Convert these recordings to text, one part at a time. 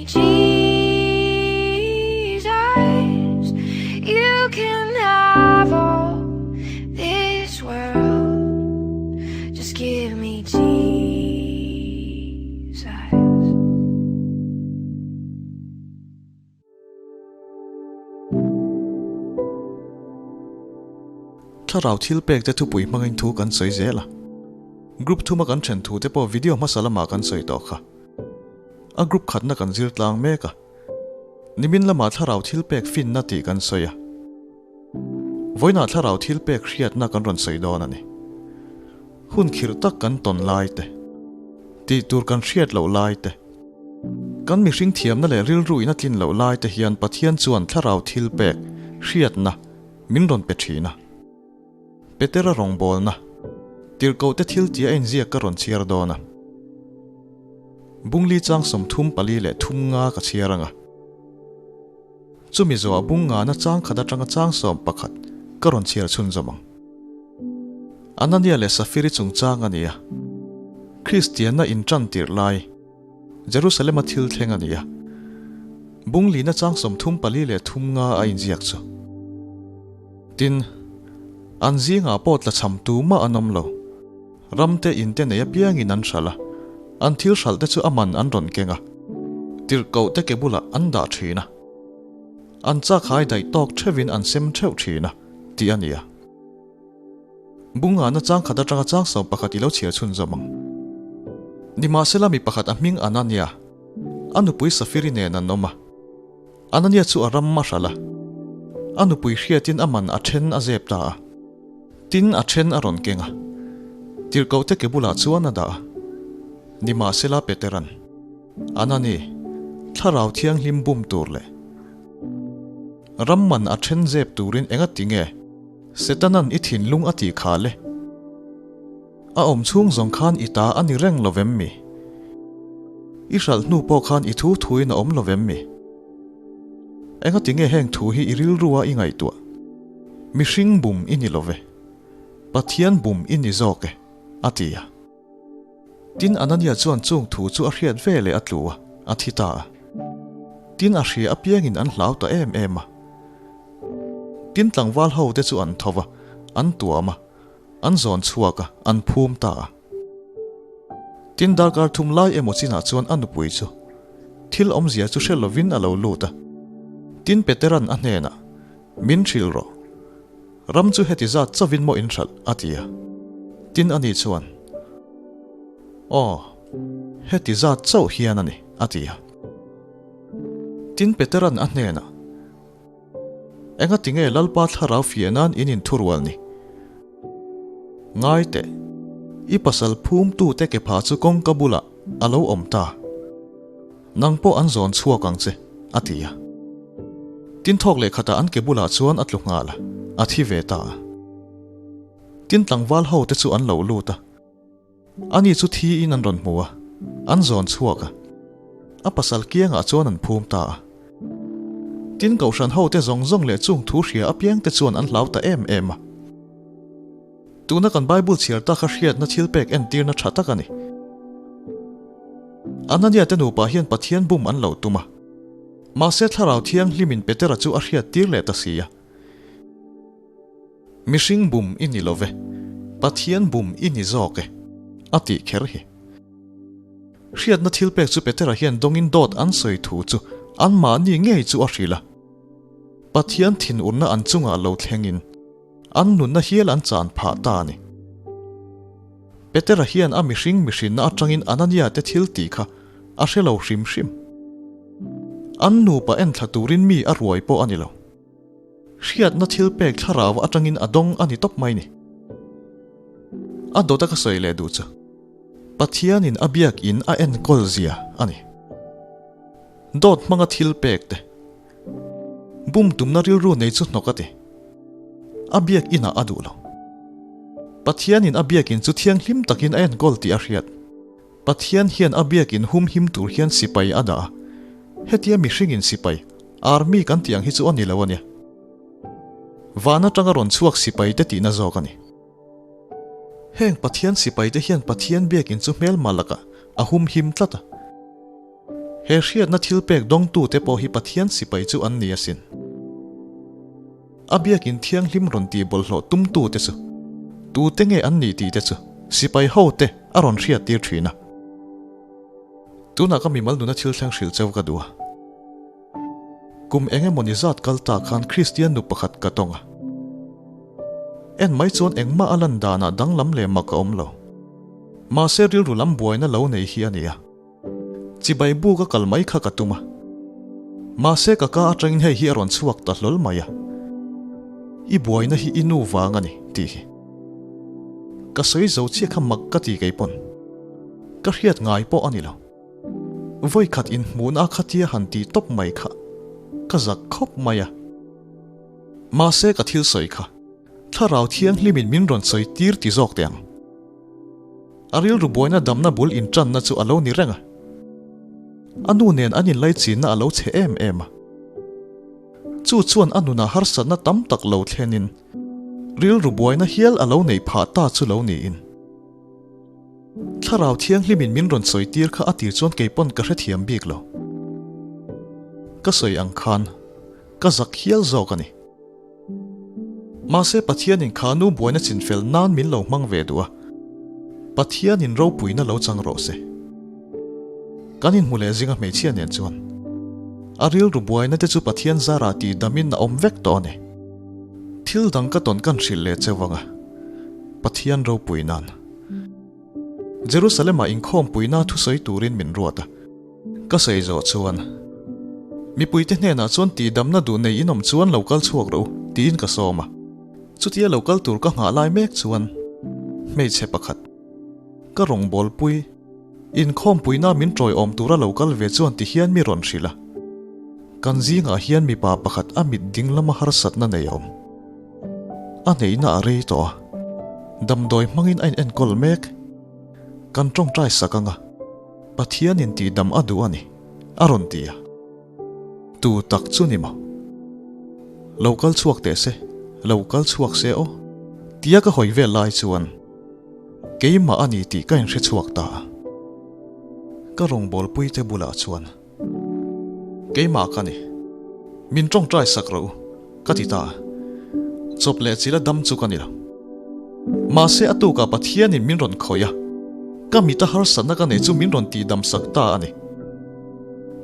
Jesus. You can have all this world. Just give me Jesus. Thlarau thil pek te thupui hmangin thu kan sawi zel a. Group thuma kan then thu te pawh video hmasa lamah kan sawi tawh kha. A group khatna kan zir tlang mek a. Nimin lamah thlarau thil pek finna tih kan sawi a. Vawiinah thlarau thil pek hriatna kan rawn sawi dawn a ni. Hun khirh tak kan tawn lai te, tih tur kan hriat loh lai te, kan mihring thiamna leh rilru in a tlin loh lai te hian Pathian chuan thlarau thil pek hriatna min rawn pe thin a. Petera rawngbawlna, tirhkohte thil tia inziak ka rawn chhiar dawn a. Bungli chang 34 nga ka chhiar ang a. Chumi zawhah bung ngana chang khat atanga chang 11 ka rawn chhiar chhunzawm ang. Anania leh Safiri chungchang a ni a. Kristianna intan tirh lai, Jerusalema thil thleng a ni a. Bung lina chang 34 nga a inziak chu. Tin, an zingah pawh tlachham tumah an awm lo. Ramte inte nei apiangin an hralh a, an thil hralhte chu a man an rawn keng a, tirhkoh te ke bulah an dah thin a. An chak hai daih tawk theuhin an sem theuh thin a, tih a ni a. Bungahna chang khat atanga chang 11 i lo chhiar chhunzawm ang. Nimahsela mi pakhat a hming Anania, a nupui Safiri nen an awm a. Anania chu a ram a hralh a, a nupui hriatin a man a then a zep ta a. Tin a then a rawn keng a, tirhkohte ke bulah chuan a dah a. Nimahsela Petera'n, Anani, Thlarau Thianghlim bum tur leh ram man a then zep turin enga ti nge Setana'n i thinlung a tih kha le? A awm chhung zawng khan i ta a ni reng lo vem mi? I hralh hnu pawh khan i thu thuin a awm lo vem mi? Enga ti nge heng thu hi i rilrua i ngaihtuah? Mihring bum i ni lo ve, Pathian bum i ni zawk e, a ti a. Tin, Anania chuan chung thu chu a hriat ve leh a tlu a, a thi ta a. Tin, a hria apiangin an hlau ta em em a. Tin, tlangval ho te chu an tho va, an tuam a, an zawn chhuak a, an phum ta a. Tin, darkar thum lai emaw chinah chuan a nupui chu thil awmzia chu hre lovin a lo lut a. Tin, Petera'n a hnenah, Min hrilh rawh. Ram chu heti zat chauhin maw in hralh? a ti a. Tin, ani chuan, Aw, heti zat chauh hian a ni, a ti a. Tin, Petera'n a hnenah, Enga tinge Lalpa thlarau fiah nan in inthurual ni? Ngai teh, i pasal phumtute ke pha chu kawngka bulah a lo awm ta. Nang pawh an zawn chhuak ang che, a ti a. Tin thawk leh khatah an ke bulah chuan a tlu nghal a, a thi ve ta a. Tin tlangval ho te chu an lo lut a. Ani chu thiin an rawn hmu a, an zawn chhuak a. A pasal kiangah chuan an phum ta a. Tin kohhran hote zawng zawng leh chung thu hria apiangte chuan an hlau ta em em a. Tuna kan Bible chhiar tak kha hriatna thil pek entirna tha tak a ni. Anania te nupa hian Pathian bum an lo tum a. Mahse Thlarau Thianghlimin Petera chu a hriattir leh ta si a. Mihring bum i ni lo ve, Pathian bum i ni zawk e, a tih kher hi. Hriatna thil pek chu Petera hian dawngin dawt an sawi thu chu anmahni ngei chu a hrilh a. Pathian thinurna an chungah lo thlengin an nunna hial an chan phah ta a ni. Petera hian a mihring mihrinna atangin Anania te thil tih kha a hre lo hrim hrim. An nupa enthla turin mi a ruai pawh a ni lo. Hriatna thil pek thlarau atangin a dawng a ni tawp mai ni. A dawta ka sawi leh duh chu Pathianin a biakin a enkawl zia a ni. Dawt hmanga thil pek te, bum tumna rilru nei chu hnawk a ti. A biakinah a duh lo. Pathianin a biakin chu thianghlim takin a enkawl tih a hriat. Pathian hian a biakin humhim tur hian sipai a dah a, hetia mihringin sipai, army kan tih ang hi chu a ni lo a nia. Van atanga rawn chhuak sipai te tihna zawk a ni. Heng Pathian sipai te hian Pathian biakin chu hmelma lakah a humhim tlat a. He hriatna thilpek dawngtute pawh hi Pathian sipai chu an ni asin. A biakin thianghlim rawn tih bawlhhlawh tumtute chu tute nge an nih tihte chu sipai hote a rawn hriattir thin a. Tunah ka mimal nuna thil thleng hrilh cheu ka duh a. Kum eng emawni zat kal ta khan Kristian nu pakhat ka tawng a. En mai chuan engmah a lan danah danglam leh mak a awm lo. Mahse rilru lam buaina lo nei hi a ni a. Chibai bu ka kal mai kha ka tum a. Mahse ka ka atangin hei hi a rawn chhuak ta hlawl mai a. I buaina hi i nu vang a ni, tih hi. Ka sawi zo chiah kha mak ka ti kei pawn. Ka hriat ngai pawh a ni lo. Vawikhat inhmuhna a khatia han tih tawp mai kha ka zak khawp mai a. Mahse ka thil sawi kha Thlarau Thianghlimin min rawn sawi tir ti zawk teh ang. A rilru buaina damna bul intanna chu a lo ni reng a. A nu nen an inlaichinna a lo chhe em em a. Chu chuan a nunah harsatna tam tak lo thlenin rilru buaina hial a lo neih phah ta chu lo niin. Thlarau Thianghlimin min rawn sawi tir kha a tir chuan kei pawn ka hrethiam bik lo. Ka sawi ang khan ka zak hial zawk a ni. Mahse Pathianin kha nu buaina chinfel nan min lo hmang ve duh a, Pathianin ropuina lo chang rawh se. Kan inhmu leh zinga hmeichhia nen chuan a rilru buaina te chu Pathian zarah tih damin a awm vek tawh a ni. Thil dang ka tawn kan hrilh leh cheu vang a, Pathian ropui nan. Jerusalem-ah inkhawmpuina thusawi turin min ruat a. Ka sawi zawh chuan, Mipuite hnenah chuan tihdamna duh nei inawm chuan lo kal chhuak rawh u, tiin ka sawm a. Chutia lo kal tur ka nghah lai mek chuan hmeichhe pakhat, ka rawngbawlpui, inkhawmpuina min tawiawm tura lo kal ve chuan ti hian mi rawn hrilh a. Kan zingah hian mipa pakhat a mit ding lama harsatna nei a awm. A neihna a rei tawh a, damdawi hmangin a inenkawl mek. Kan tawngtai sak ang a. Pathianin tihdam a duh a ni, a rawn ti a. Tu tak chu ni maw? Lo kal chhuak teh se, lo kal chhuak se aw, tia ka hawi vel lai chuan keimah a ni tih ka inhre chhuak ta a. Ka rawngbawlpuite bulah chuan, Keimah ka ni, min tawngtai sak rawh u, ka ti ta a. Chawp leh chila dam chu ka ni lo. Mahse a tukah Pathianin min rawn khawih a, ka mita harsatna ka nei chu min rawn tihdam sak ta a ni.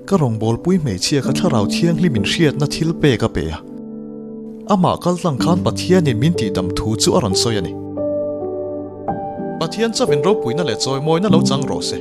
Ka rawngbawlpui hmeichhia kha Thlarau Thianghlimin hriatna thil pek a pe a, amah kaltlang khan Pathianin min tihdam thu chu a rawn sawi a ni. Pathian chauhin ropuina leh chawimawina lo chang rawh se.